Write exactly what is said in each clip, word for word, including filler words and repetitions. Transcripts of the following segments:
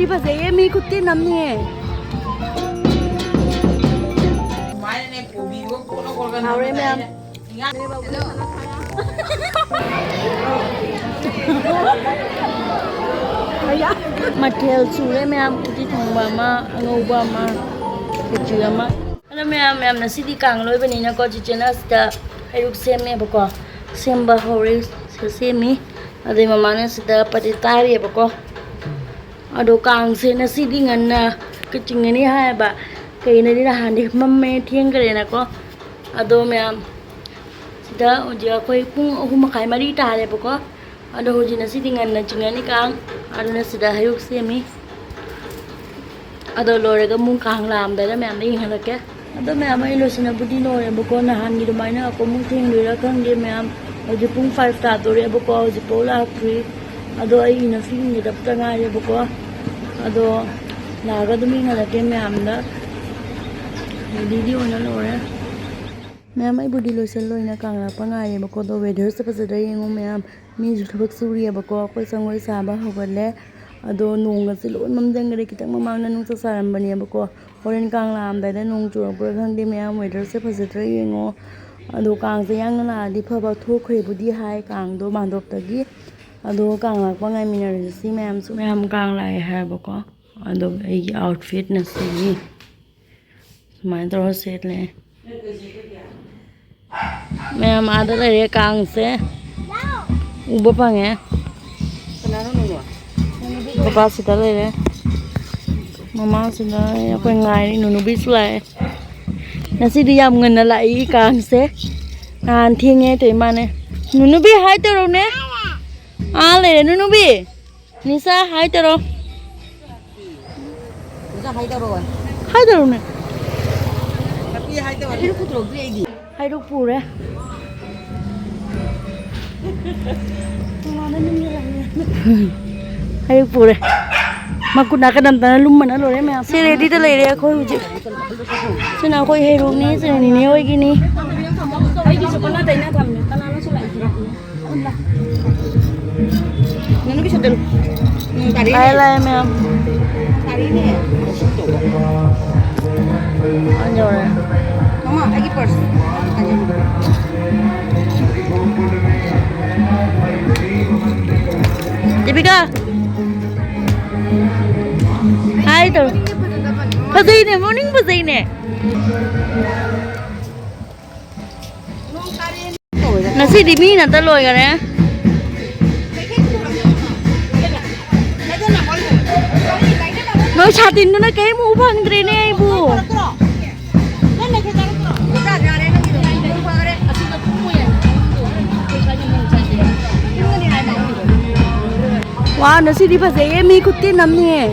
ꯁꯤ ꯐꯖꯩꯌꯦ, ꯃꯤ ꯈꯨꯠꯇꯤ ꯅꯝꯅꯤꯌꯦ꯫ ꯍꯥꯎꯔꯦ, ꯃꯌꯥꯝ꯫ ꯃꯊꯦꯜ ꯁꯨꯔꯦ, ꯃꯌꯥꯝ꯫ ꯎꯇꯤ ꯊꯣꯡꯕ ꯑꯃ, ꯑꯉꯧꯕ ꯑꯃ, ꯈꯦꯆ꯭ꯔꯤ ꯑꯃ꯫ ꯑꯗꯣ ꯃꯌꯥꯝ, ꯃꯌꯥꯝ, ꯉꯁꯤꯗꯤ ꯀꯥꯡ ꯂꯣꯏꯕꯅꯤꯅꯀꯣ, ꯆꯤꯆꯦꯅ ꯁꯤꯗ ꯍꯩꯔꯨꯛ ꯁꯦꯝꯃꯦꯕꯀꯣ꯫ ꯁꯦꯝꯕ ꯍꯧꯔꯦ, ꯁꯤꯗ ꯁꯦꯝꯃꯤ꯫ ꯑꯗꯩ ꯃꯃꯥꯅ ꯁꯤꯗ ꯄꯗꯤ ꯇꯥꯔꯤꯑꯕꯀꯣ꯫ ꯑꯗꯣ ꯀꯥꯡꯁꯦ ꯉꯁꯤꯗꯤ ꯉꯟꯅ ꯆꯤꯡꯒꯅꯤ ꯍꯥꯏꯌꯦꯕ꯫ ꯀꯩꯒꯤꯅꯣꯗꯤ ꯅꯍꯥꯟꯗꯤ ꯃꯝꯃꯦ, ꯊꯦꯡꯈ꯭ꯔꯦꯅꯀꯣ꯫ ꯑꯗꯣ ꯃꯌꯥꯝ, ꯁꯤꯗ ꯍꯧꯖꯤꯛ ꯑꯩꯈꯣꯏ ꯄꯨꯡ ꯑꯍꯨꯝ ꯃꯈꯥꯏ, ꯃꯔꯤ ꯇꯥꯔꯦꯕꯀꯣ꯫ ꯑꯗꯣ ꯍꯧꯖꯤꯛ ꯉꯁꯤꯗꯤ ꯉꯟꯅ ꯆꯤꯡꯒꯅꯤ ꯀꯥꯡ꯫ ꯑꯗꯨꯅ ꯁꯤꯗ ꯍꯩꯔꯨꯛ ꯁꯦꯝꯃꯤ꯫ ꯑꯗꯣ ꯂꯣꯏꯔꯒ ꯑꯃꯨꯛ ꯀꯥꯡ ꯂꯥꯛꯑꯝꯗꯥꯏꯗ ꯃꯌꯥꯝꯗ ꯌꯦꯡꯍꯜꯂꯛꯀꯦ꯫ ꯑꯗꯣ ꯃꯌꯥꯝ, ꯑꯩ ꯂꯣꯏꯁꯤꯟꯅꯕꯨꯗꯤ ꯂꯣꯏꯔꯦꯕꯀꯣ꯫ ꯅꯍꯥꯟꯒꯤ ꯑꯗꯨꯃꯥꯏꯅ ꯑꯃꯨꯛ ꯊꯦꯡꯗꯣꯏꯔꯥ ꯈꯪꯗꯦ ꯃꯌꯥꯝ꯫ ꯍꯧꯖꯤꯛ ꯄꯨꯡ ꯐꯥꯏꯚ ꯇꯥꯗꯣꯔꯦꯕꯀꯣ, ꯍꯧꯖꯤꯛꯐꯥꯎ ꯂꯥꯛꯇ꯭ꯔꯤ꯫ ꯑꯗꯣ ꯑꯩ ꯏꯟꯅ ꯐꯤ ꯏꯟꯒꯗꯕꯇ ꯉꯥꯏꯔꯦꯕꯀꯣ꯫ ꯑꯗꯣ ꯂꯥꯛꯑꯒ ꯑꯗꯨꯝ ꯌꯦꯡꯍꯜꯂꯛꯀꯦ ꯃꯌꯥꯝꯗ꯫ ꯔꯦꯗꯤꯗꯤ ꯑꯣꯏꯅ ꯂꯣꯏꯔꯦ꯫ ꯃꯌꯥꯝ, ꯑꯩꯕꯨꯗꯤ ꯂꯣꯏꯁꯤꯜ ꯂꯣꯏꯅ ꯀꯥꯡ ꯂꯥꯛꯄ ꯉꯥꯏꯔꯦꯕꯀꯣ꯫ ꯑꯗꯣ ꯋꯦꯗꯔꯁꯦ ꯐꯖꯗ꯭ꯔꯥ ꯌꯦꯡꯉꯣ ꯃꯌꯥꯝ꯫ ꯃꯤꯁꯨ ꯊꯕꯛ ꯁꯨꯔꯤꯑꯕꯀꯣ꯫ ꯑꯩꯈꯣꯏ ꯁꯪꯒꯣꯏ ꯁꯥꯕ ꯍꯧꯒꯠꯂꯦ꯫ ꯑꯗꯣ ꯅꯣꯡꯒꯁꯦ ꯂꯣꯏ ꯃꯝꯁꯤꯟꯈ꯭ꯔꯦ꯫ ꯈꯤꯇꯪ ꯃꯃꯥꯡꯗ ꯅꯨꯡꯁꯥ ꯁꯥꯔꯝꯕꯅꯦꯕꯀꯣ꯫ ꯍꯣꯔꯦꯟ ꯀꯥꯡ ꯂꯥꯛꯑꯝꯗꯥꯏꯗ ꯅꯣꯡ ꯆꯨꯔꯛꯄ꯭ꯔꯥ ꯈꯪꯗꯦ ꯃꯌꯥꯝ, ꯋꯦꯗꯔꯁꯦ ꯐꯖꯗ꯭ꯔꯥ ꯌꯦꯡꯉꯣ꯫ ꯑꯗꯣ ꯀꯥꯡꯁꯦ ꯌꯥꯡꯅ ꯂꯥꯛꯑꯗꯤ ꯐꯕ, ꯊꯣꯛꯈ꯭ꯔꯦꯕꯨꯗꯤ ꯍꯥꯏ ꯀꯥꯡꯗꯣ ꯃꯥꯟꯗꯣꯞꯇꯒꯤ꯫ ꯑꯗꯣ ꯀꯥꯡ ꯂꯥꯛꯄ ꯉꯥꯏꯃꯤꯟꯅꯔꯁꯤ ꯃꯌꯥꯝꯁꯨ꯫ ꯃꯌꯥꯝ ꯀꯥꯡ ꯂꯥꯛꯑꯦ ꯍꯥꯏꯕꯀꯣ꯫ ꯑꯗꯣ ꯑꯩꯒꯤ ꯑꯥꯎꯠꯐꯤꯠꯅ ꯁꯤꯒꯤ꯫ ꯁꯨꯃꯥꯏꯅ ꯇꯧꯔ ꯁꯦꯠꯂꯦ꯫ ꯃꯌꯥꯝ ꯑꯥꯗ ꯂꯩꯔꯦ ꯀꯥꯡꯁꯦ꯫ ꯎꯕ ꯐꯪꯉꯦ꯫ ꯄꯄꯥ ꯁꯤꯗ ꯂꯩꯔꯦ꯫ ꯃꯃꯥ ꯁꯤꯗ ꯑꯩꯈꯣꯏ ꯉꯥꯏꯔꯤ꯫ ꯅꯨꯅꯨꯕꯤꯁꯨ ꯂꯥꯛꯑꯦ꯫ ꯉꯁꯤꯗꯤ ꯌꯥꯝ ꯉꯟꯅ ꯂꯥꯛꯏ ꯀꯥꯡꯁꯦ꯫ ꯅꯍꯥꯟ ꯊꯦꯡꯉꯦ ꯇꯧ ꯏꯃꯥꯅꯦ꯫ ꯅꯨꯅꯨꯕꯤ ꯍꯥꯏ ꯇꯧꯔꯣꯅꯦ꯫ ꯑꯥ ꯂꯩꯔꯦ ꯅꯨꯅꯨꯕꯤ꯫ ꯅꯤꯁꯥ ꯍꯥꯏ ꯇꯧꯔꯣ꯫ ꯅꯤꯁꯥ ꯍꯥꯏ ꯇꯧꯔꯣ꯫ ꯍꯥꯏ ꯇꯧꯔꯣꯅꯦ꯫ ꯅꯨꯄꯤ ꯍꯥꯏ ꯇꯧꯔꯣ꯫ ꯍꯩꯔꯨꯛ ꯄꯨꯊꯣꯔꯛꯇ꯭ꯔꯤ ꯑꯩꯗꯤ꯫ ꯍꯩꯔꯨꯛ ꯄꯨꯔꯦ꯫ ꯍꯩꯔꯨꯛ ꯄꯨꯔꯦ꯫ ꯃꯈꯨꯠ ꯅꯥꯀꯟ ꯑꯝꯇꯅ ꯂꯨꯝꯕꯅ ꯂꯣꯏꯔꯦ ꯃꯌꯥꯝ꯫ ꯁꯤ ꯔꯦꯗꯤꯗ ꯂꯩꯔꯦ ꯑꯩꯈꯣꯏ ꯍꯧꯖꯤꯛ꯫ ꯁꯤꯅ ꯑꯩꯈꯣꯏ ꯍꯩꯔꯨꯛꯅꯤ, ꯁꯤꯅ ꯅꯤꯅꯦ ꯍꯣꯏꯒꯤꯅꯤ꯫ ꯑꯩꯒꯤꯁꯨ ꯀꯅꯥ ꯇꯩꯅ ꯊꯝꯃꯦ? ꯀꯅꯥꯅꯣꯁꯨ ꯂꯥꯛꯏꯁꯤꯅ? ꯅꯪꯒꯤ ꯁꯠꯇꯅꯨ꯫ ꯎꯝ, ꯇꯥꯔꯦꯅꯦ꯫ ꯂꯥꯛꯑꯦ, ꯂꯥꯛꯑꯦ ꯃꯌꯥꯝ꯫ ꯌꯧꯔꯦ꯫ ꯃꯃꯥ, ꯑꯩꯒꯤ ꯄꯔꯁ꯫ ꯗꯤꯄꯤꯀꯥ! ꯍꯥꯏ ꯇꯧ꯫ ꯐꯖꯩꯅꯦ, morning ꯐꯖꯩꯅꯦ꯫ ꯉꯁꯤꯗꯤ ꯃꯤ ꯉꯥꯛꯇ ꯂꯣꯏꯈꯔꯦ꯫ ꯅꯣꯏ ꯁꯥꯇꯤꯟꯗꯨꯅ ꯀꯔꯤꯝ ꯎ ꯐꯪꯗ꯭ꯔꯦꯅꯦ ꯑꯩꯕꯨ꯫ ꯋꯥ, ꯉꯁꯤꯗꯤ ꯐꯖꯩꯌꯦ, ꯃꯤ ꯈꯨꯠꯇꯤꯟ ꯑꯃꯅꯤꯌꯦ꯫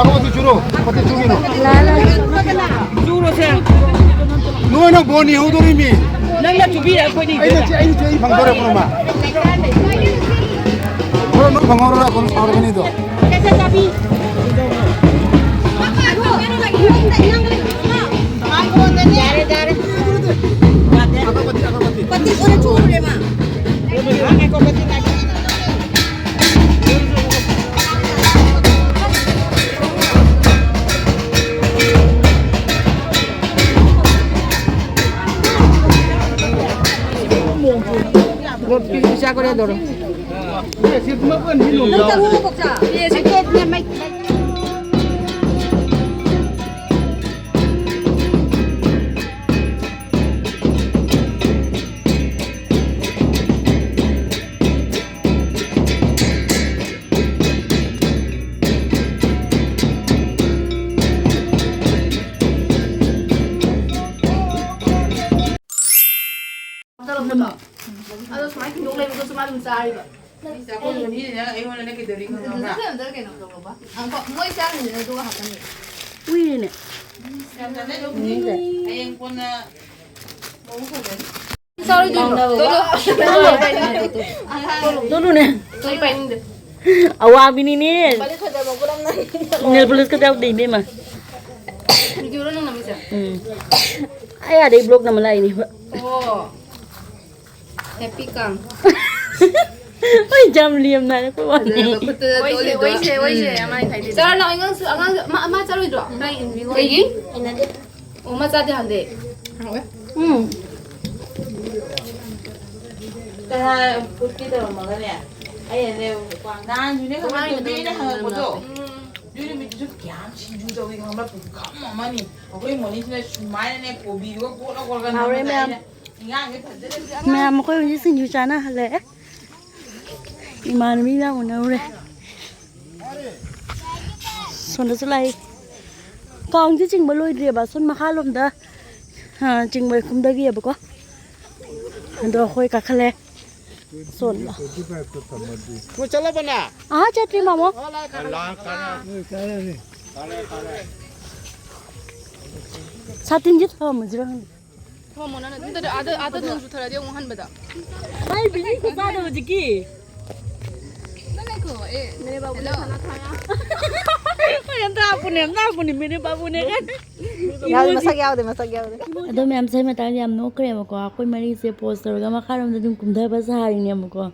ꯑꯃꯗꯨ ꯆꯨꯔꯣ, ꯃꯇꯦꯛ ꯆꯨꯒꯤꯅꯣ꯫ ꯆꯨꯔꯣꯁꯦ꯫ ꯅꯣꯏꯅ ꯕꯣꯟ ꯌꯦꯡꯍꯧꯗꯣꯔꯤꯃꯤ꯫ ꯅꯪꯅ ꯆꯨꯕꯤꯔ ꯑꯩꯈꯣꯏꯗꯤ ꯑꯩꯅ ꯆꯦ-, ꯑꯩꯅ ꯆꯦ-, ꯑꯩ ꯐꯪꯗꯣꯔꯦ ꯄꯨꯔꯥꯃ꯫ ꯍꯣꯔꯦꯟ ꯅꯣꯏ ꯐꯪꯍꯧꯔꯣꯔꯥ, ꯀꯣꯟꯅ ꯁꯥꯎꯔꯒꯅꯤ ꯑꯗꯣ꯫ ꯌꯥꯔꯦ, ꯌꯥꯔꯦ꯫ ꯑꯒꯔꯕꯠꯇꯤ, ꯑꯒꯔꯕꯠꯇꯤ꯫ ꯄꯠꯇꯤ ꯈꯔ ꯆꯨꯔꯦ, ꯃꯥ꯫ ꯑꯗꯣ ꯁꯨꯃꯥꯏꯅ ꯊꯤꯟꯗꯣꯛ ꯂꯩꯕꯗꯨꯁꯨ ꯃꯥ ꯑꯗꯨꯝ ꯆꯥꯔꯤꯕ꯫ ꯑꯩꯉꯣꯟꯗꯅꯦ ꯀꯩꯗꯧꯔꯤ ꯈꯪꯉꯕ꯭ꯔꯥ? ꯀꯩꯅꯣ ꯇꯧꯔꯕ? ꯑ, ꯀꯣ, ꯃꯣꯏ ꯆꯥꯔꯤꯅꯤꯅ ꯑꯗꯨꯒ ꯍꯥꯞꯄꯅꯤ꯫ ꯎꯏꯅꯦ꯫ ꯌꯥꯝ ꯆꯥꯟꯅꯗꯧꯕꯅꯤ꯫ ꯍꯌꯦꯡ ꯀꯣꯟꯅ ꯃꯕꯨꯛ ꯐꯖꯅꯤ꯫ ꯇꯣꯂꯨꯅꯦ꯫ ꯑꯩ ꯄꯥꯏꯅꯤꯡꯗꯦ꯫ ꯑꯋꯥꯕꯤꯅꯤꯅꯦ꯫ ꯅꯦꯜ ꯄꯣꯂꯤꯁꯀ ꯌꯥꯎꯗꯦ ꯏꯕꯦꯝꯃ꯫ ꯚꯤꯗꯤꯑꯣꯔꯣ ꯅꯪ ꯅꯝꯃꯤꯁꯦ? ꯎꯝ꯫ ꯑꯩ ꯑꯥꯗꯩ ꯕ꯭ꯂꯣꯛ ꯅꯝꯃ ꯂꯥꯛꯏꯅꯦꯕ꯫ ꯑꯣ꯫ ꯍꯦꯄꯤ ꯀꯥꯡ꯫ ꯍꯣꯏ, ꯌꯥꯝ ꯂꯦꯝꯅ ꯍꯥꯏꯔꯛꯄ ꯋꯥꯅꯤ꯫ ꯐꯖꯔꯕ ꯈꯨꯠꯇꯨꯗ ꯑꯣꯏꯁꯦ, ꯇꯣꯜꯂꯤꯗꯣ꯫ ꯑꯣꯏꯁꯦ, ꯑꯣꯏꯁꯦ, ꯎꯝ꯫ ꯑꯃꯥꯏ ꯈꯥꯏꯗꯦ꯫ ꯆꯠꯂꯣ, ꯂꯥꯛꯑꯣ, ꯑꯉꯥꯡꯁꯨ, ꯑꯉꯥꯡꯁꯨ, ꯃꯥ, ꯃꯥ ꯆꯠꯂꯣꯏꯗ꯭ꯔꯣ? ꯀꯩꯒꯤ? ꯑꯣ, ꯃꯥ ꯆꯥꯗꯦ ꯍꯥꯟꯗꯦ꯫ ꯍꯥꯎꯋꯦ꯫ ꯎꯝ꯫ ꯀꯅꯥ ꯐꯨꯠꯀꯦ ꯇꯧꯔꯝꯃꯒꯅꯦ? ꯑꯩꯅꯅꯦ, ꯅꯍꯥꯟꯁꯨꯅꯦ, ꯈꯪꯕ꯭ꯔꯥ, ꯇꯣꯝꯕꯤꯅ ꯍꯪꯉꯛꯄꯗꯣ꯫ ꯎꯝ꯫ ꯑꯗꯨ ꯅꯨꯃꯤꯠꯇꯨꯁꯨ ꯀꯌꯥꯝ ꯁꯤꯡꯖꯨ ꯇꯧꯏ ꯈꯪꯕ꯭ꯔꯥ? ꯄꯨꯈꯝ ꯑꯃꯅꯤ꯫ ꯑꯩꯈꯣꯏ ꯃꯣꯅꯤꯁꯤꯅ ꯁꯨꯃꯥꯏꯅꯅꯦ, ꯀꯣꯕꯤꯗꯨꯒ ꯀꯣꯠꯂ ꯀꯣꯠꯂꯒ ꯍꯥꯎꯔꯦ ꯅꯝꯕꯗ ꯃꯌꯥꯝ꯫ ꯑꯩꯅ ꯏꯟꯖꯥꯡꯁꯦ ꯐꯖꯅ ꯃꯌꯥꯝ ꯑꯩꯈꯣꯏ ꯍꯧꯖꯤꯛ ꯁꯤꯡꯖꯨ ꯆꯥꯅ ꯍꯜꯂꯛꯑꯦ꯫ ꯏꯃꯥꯟꯅꯕꯤ ꯏꯟꯖꯥꯡ ꯎꯅꯔꯨꯔꯦ꯫ ꯁꯣꯝꯗꯁꯨ ꯂꯥꯛꯏ꯫ ꯀꯥꯡꯁꯦ ꯆꯤꯡꯕ ꯂꯣꯏꯗ꯭ꯔꯤꯑꯕ꯫ ꯁꯣꯝ ꯃꯈꯥꯂꯣꯝꯗ, ꯑ, ꯆꯤꯡꯕ ꯀꯨꯝꯊꯈꯤꯑꯕꯀꯣ꯫ ꯑꯗꯣ ꯑꯩꯈꯣꯏ ꯀꯥꯈꯠꯂꯦ꯫ ꯁꯣꯝꯗ꯫ ꯃꯣꯏ ꯆꯠꯂꯕꯅꯦ? ꯑꯍꯥ, ꯆꯠꯇ꯭ꯔꯤ, ꯃꯥꯃꯣ꯫ ꯁꯥꯇꯤꯟꯁꯦ ꯊꯝꯃꯝꯁꯤꯔ ꯈꯪꯗꯦ꯫ ꯊꯝꯃꯝꯃꯣ ꯅꯪꯅ꯫ ꯅꯠꯇ꯭ꯔꯗꯤ ꯑꯥꯗ, ꯑꯥꯗ ꯅꯣꯡ ꯆꯨꯊꯔꯗꯤ ꯑꯃꯨꯛ ꯍꯟꯕꯗ꯫ ꯑꯩ ꯕꯤꯖꯤ ꯈꯨꯆꯥꯗꯣ ꯍꯧꯖꯤꯛꯀꯤ꯫ ꯅꯪ ꯂꯩꯈꯣ, ꯑꯦ, ꯅꯦ ꯕꯥꯕꯨ hello꯫ ꯁꯅꯥ ꯊꯥ ꯌꯥ꯫ ꯑꯩ ꯑꯝꯇ ꯍꯥꯞꯄꯨꯅꯦ, ꯑꯝꯇ ꯍꯥꯞꯄꯨꯅꯦ, ꯃꯦꯅꯦ ꯕꯥꯕꯨꯅꯦ꯫ ꯌꯥꯎꯗꯦ, ꯃꯁꯛ ꯌꯥꯎꯗꯦ, ꯃꯁꯛ ꯌꯥꯎꯗꯦ꯫ ꯑꯗꯣ ꯃꯌꯥꯝ ꯁꯤ ꯃꯇꯥꯡꯗ ꯌꯥꯝ ꯅꯣꯛꯈ꯭ꯔꯦꯕꯀꯣ꯫ ꯑꯩꯈꯣꯏ ꯃꯔꯤꯁꯦ ꯄꯣꯁ ꯇꯧꯔꯒ ꯃꯈꯥꯔꯣꯝꯗ ꯑꯗꯨꯝ ꯀꯨꯝꯊꯕ ꯁꯥꯔꯤꯅꯦꯕꯀꯣ꯫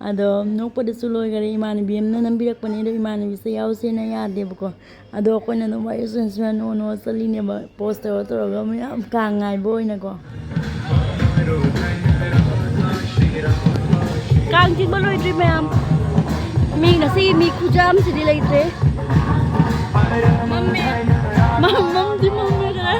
ꯑꯗꯣ ꯅꯣꯛꯄꯗꯁꯨ ꯂꯣꯏꯈꯔꯦ꯫ ꯏꯃꯥꯟꯅꯕꯤ ꯑꯃꯅ ꯅꯝꯕꯤꯔꯛꯄꯅꯦ, ꯑꯗꯣ ꯏꯃꯥꯟꯅꯕꯤꯁꯦ ꯌꯥꯎꯁꯦꯅ ꯌꯥꯗꯦꯕꯀꯣ꯫ ꯑꯗꯣ ꯑꯩꯈꯣꯏꯅ ꯑꯗꯨꯝ ꯋꯥꯔꯤ ꯁꯥꯟꯅ ꯁꯥꯟꯅ ꯅꯣꯛꯑ ꯅꯣꯛꯑ ꯆꯠꯂꯤꯅꯦꯕ꯫ ꯄꯣꯁ ꯇꯧꯔ ꯇꯧꯔꯒ ꯃꯌꯥꯝ ꯀꯥꯡ ꯉꯥꯏꯕ ꯑꯣꯏꯅꯀꯣ꯫ ꯀꯥꯡ ꯆꯤꯡꯕ ꯂꯣꯏꯗ꯭ꯔꯤ ꯃꯌꯥꯝ꯫ ꯃꯤ ꯉꯁꯤ ꯃꯤ ꯈꯨꯌꯥꯝꯁꯤꯗꯤ ꯂꯩꯇ꯭ꯔꯦ꯫ ꯃꯝꯃꯦ꯫ ꯃꯝ-, ꯃꯝꯗꯤ ꯃꯝꯃꯦ ꯈꯔ꯫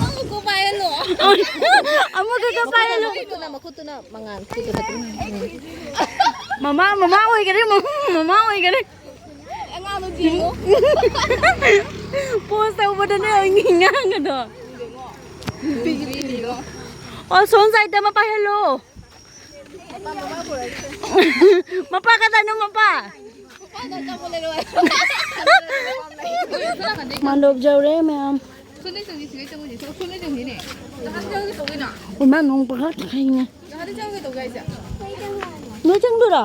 ꯑꯃꯨꯛꯀ ꯄꯥꯏꯍꯜꯂꯣ꯫ ꯑꯃꯨꯛꯀ ꯄꯥꯏꯍꯜꯂꯣ꯫ ꯃꯈꯨꯠꯇꯨꯅ, ꯃꯈꯨꯠꯇꯨꯅ ꯃꯉꯥꯜ꯫ ꯃꯈꯨꯠꯇꯨꯅ꯫ ꯎꯝ꯫ ꯃꯃꯥ, ꯃꯃꯥ ꯑꯣꯏꯈꯔꯦ, ꯃꯃꯥ, ꯃꯃꯥ ꯑꯣꯏꯈꯔꯦ꯫ ꯄꯣꯁ ꯇꯧꯕꯗꯅꯦ ꯉꯥꯡꯒꯗꯣ꯫ ꯑꯣ, ꯁꯣꯝ ꯁꯥꯏꯗ ꯑꯃ ꯄꯥꯏꯍꯜꯂꯣ꯫ ꯃꯄꯥ ꯀꯗꯥꯏꯅꯣ, ꯃꯄꯥ? ꯃꯥꯟꯗꯣꯞ ꯌꯧꯔꯦ ꯃꯌꯥꯝ꯫ ꯏꯃꯥ ꯅꯣꯡ ꯄꯪꯈꯥꯛꯇ ꯈꯥꯛꯏꯅꯦ꯫ ꯅꯣꯏ ꯆꯪꯗꯣꯏꯔꯣ?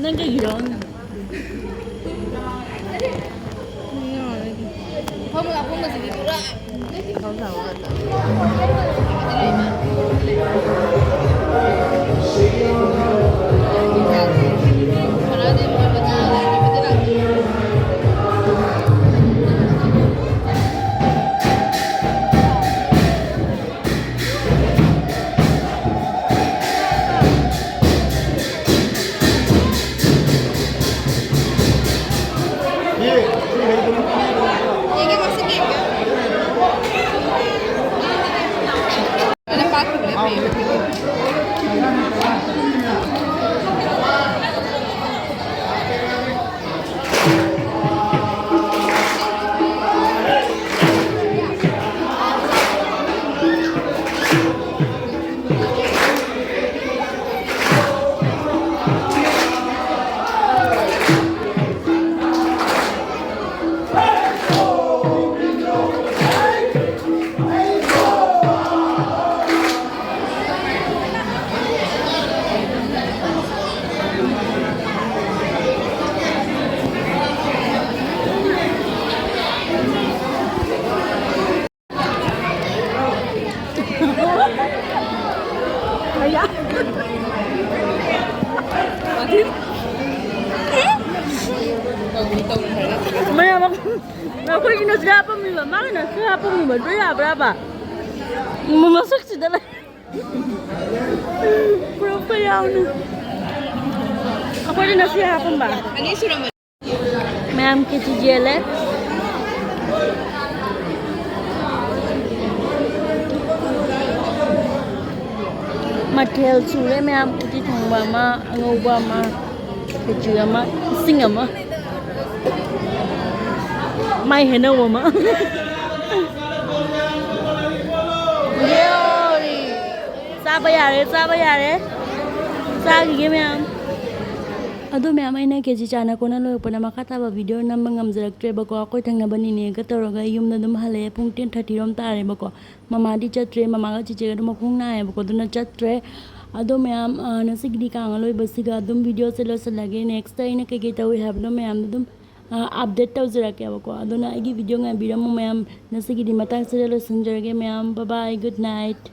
ꯅꯪ ꯀꯩꯒꯤꯔꯣ? ꯐꯝꯃꯨ ꯂꯥꯛꯐꯝꯒꯁꯤꯗꯤ ꯄꯨꯔꯥ꯫ ꯃꯌꯥꯝ ꯑꯩꯈꯣꯏꯒꯤꯅ ꯁꯤꯗ ꯍꯥꯞꯄꯝꯃꯤꯕ, ꯃꯥꯒꯤꯅ ꯁꯤꯗ ꯍꯥꯞꯄꯝꯃꯤꯕ, ꯑꯗꯨ ꯌꯥꯕ꯭ꯔꯥꯕ? ꯃꯁꯛꯁꯤꯗ ꯂꯩ꯫ ꯄꯨꯔꯛꯄ ꯌꯥꯎꯅ꯫ ꯑꯩꯈꯣꯏꯗꯤ ꯉꯁꯤ ꯍꯥꯞꯄꯝꯕ꯫ ꯃꯌꯥꯝ ꯈꯦꯆꯤ ꯌꯦꯜꯂꯦ꯫ ꯃꯊꯦꯜ ꯁꯨꯔꯦ ꯃꯌꯥꯝ, ꯎꯇꯤ ꯊꯣꯡꯕ ꯑꯃ, ꯑꯉꯧꯕ ꯑꯃ, ꯈꯦꯆ꯭ꯔꯤ ꯑꯃ, ꯏꯁꯤꯡ ꯑꯃ, ꯃꯥꯏ ꯍꯩꯅꯧ ꯑꯃ꯫ ꯌꯣꯔꯤ! ꯆꯥꯕ ꯌꯥꯔꯦ, ꯆꯥꯕ ꯌꯥꯔꯦ꯫ ꯆꯥꯈꯤꯒꯦ ꯃꯌꯥꯝ꯫ ꯑꯗꯣ ꯃꯌꯥꯝ, ꯑꯩꯅ ꯈꯦꯆꯤ ꯆꯥꯅ ꯀꯣꯟꯅ ꯂꯣꯏꯔꯛꯄꯗ ꯃꯈꯥ ꯇꯥꯕ ꯚꯤꯗꯤꯑꯣ ꯅꯝꯕ ꯉꯝꯖꯔꯛꯇ꯭ꯔꯦꯕꯀꯣ꯫ ꯑꯩꯈꯣꯏ ꯊꯪꯅꯕ ꯅꯤꯅꯦꯒ ꯇꯧꯔꯒ ꯑꯩ ꯌꯨꯝꯗ ꯑꯗꯨꯝ ꯍꯜꯂꯛꯑꯦ꯫ ꯄꯨꯡ ten thirty ꯔꯣꯝ ꯇꯥꯔꯦꯕꯀꯣ꯫ ꯃꯃꯥꯗꯤ ꯆꯠꯇ꯭ꯔꯦ, ꯃꯃꯥꯒ ꯆꯤꯆꯦꯒꯗꯣ ꯃꯈꯣꯡ ꯅꯥꯏꯌꯦꯕꯀꯣ, ꯑꯗꯨꯅ ꯆꯠꯇ꯭ꯔꯦ꯫ ꯑꯗꯣ ꯃꯌꯥꯝ, ꯑ, ꯉꯁꯤꯒꯤꯗꯤ ꯀꯥꯡ ꯑꯂꯣꯏꯕꯁꯤꯒ ꯑꯗꯨꯝ ꯚꯤꯗꯤꯑꯣꯁꯦ ꯂꯣꯏꯁꯤꯜꯂꯒꯦ꯫ Next ꯑꯩꯅ ꯀꯩꯀꯩ ꯇꯧꯏ ꯍꯥꯏꯕꯗꯣ ꯃꯌꯥꯝꯗꯣ ꯑꯗꯨꯝ, ꯑ, update ꯇꯧꯖꯔꯛꯀꯦꯕꯀꯣ꯫ ꯑꯗꯨꯅ ꯑꯩꯒꯤ ꯚꯤꯗꯤꯑꯣ ꯉꯥꯏꯕꯤꯔꯝꯃꯨ ꯃꯌꯥꯝ꯫ ꯉꯁꯤꯒꯤꯗꯤ ꯃꯇꯥꯡꯁꯤꯗ ꯂꯣꯏꯁꯤꯟꯖꯔꯒꯦ ꯃꯌꯥꯝ꯫ Bye bye, good night꯫